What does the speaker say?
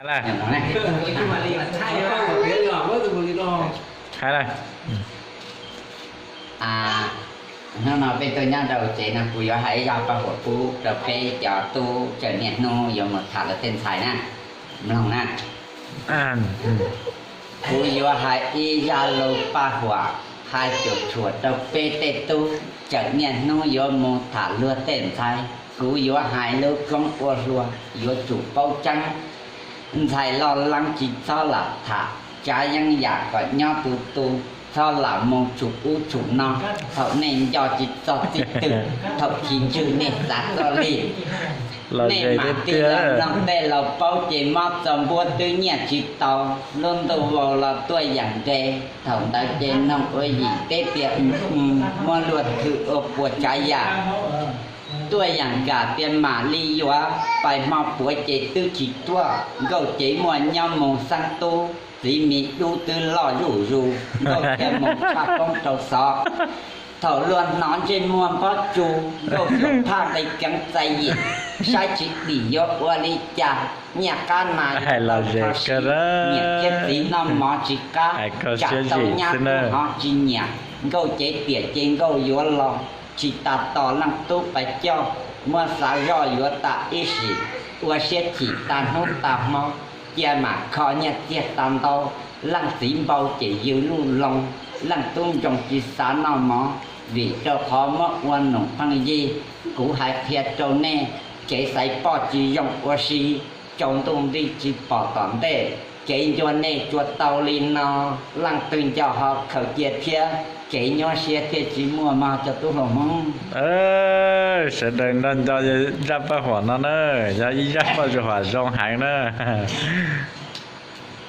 Hais lawm. Hais lawm. Hnub no peb tuaj nyob rau tsev no kuv yuav hais ib zaj paj huam pub rau peb cov tub tseem niaj hnub yuav mus tham luag tej ntxhais na, mloog na. Kuv yuav hais ib zaj lus paj huam hais cuam tshuam rau peb tej tub tseem niaj hnub yuav mus tham luag tej ntxhais. Kuv yuav hais lub koob ua hluas yuav tsum paub tseeb. Ntxhais loj leeb tsis txhob lam tham, tsav yeeb yam kom nyob tu tu, txhob lam mus tshum ub tshum no. Thaum nej nco tsis txog txij twg, thaum chiv ntswg nej xav txoj li. Nej mam tig los mloog tej laus paub ces mob txog npuab twb nyiaj tsis tau, lub ntuj vau los tuaj yam nqe. Thaum ntawd ces noog ua yim teb tias muab luag thwm ua puas tsav yam. Tuaj yam nkam tias mam li yuav, pais hmo puav ces twb tsis tuaj. Nkauj cev muaj nyob mus xeeb tub, txiv mi dub twb loj zuj zus, nkauj thiaj mus tshaj koob rau xov. Thaum luag hnov ntsej muag npob tsu, nkauj xyuam phaj nqi keev txais yim, saib tsis dim yuav ua li cas. Nyiaj qab mas los tho siv, niam thiab txiv noj mov tsis qab, tsam tau nyab tub hov tsis nyiam. Nkauj cev tiam ces nkauj yuav los, tsis tas tos leej tub pais coj, muab xav zoj yuav tas ib sim, ua siab chim tas hnub tas hmo, cia mam kho nyiaj txiag tas ntau. Leej txiv npau ces yws luj loo, leej tub ntsoog tsis xav noj mov, vim rau qhov muab ua num pheej yig. Kuv hais qhia rau nej, kev xaiv poj tsis zoo ua si, tsaus ntuj nti tsis pom tom ntej, kev ncua nej tsuas tau li no. Leej twg nco ho khaws cia thiab, kev nyuaj siab thiaj tsis muaj mog cov tub hluas Hmoob. Sawv daws nrog nco zaj paj huam no na, yog ib zaj paj huam zoo heev na.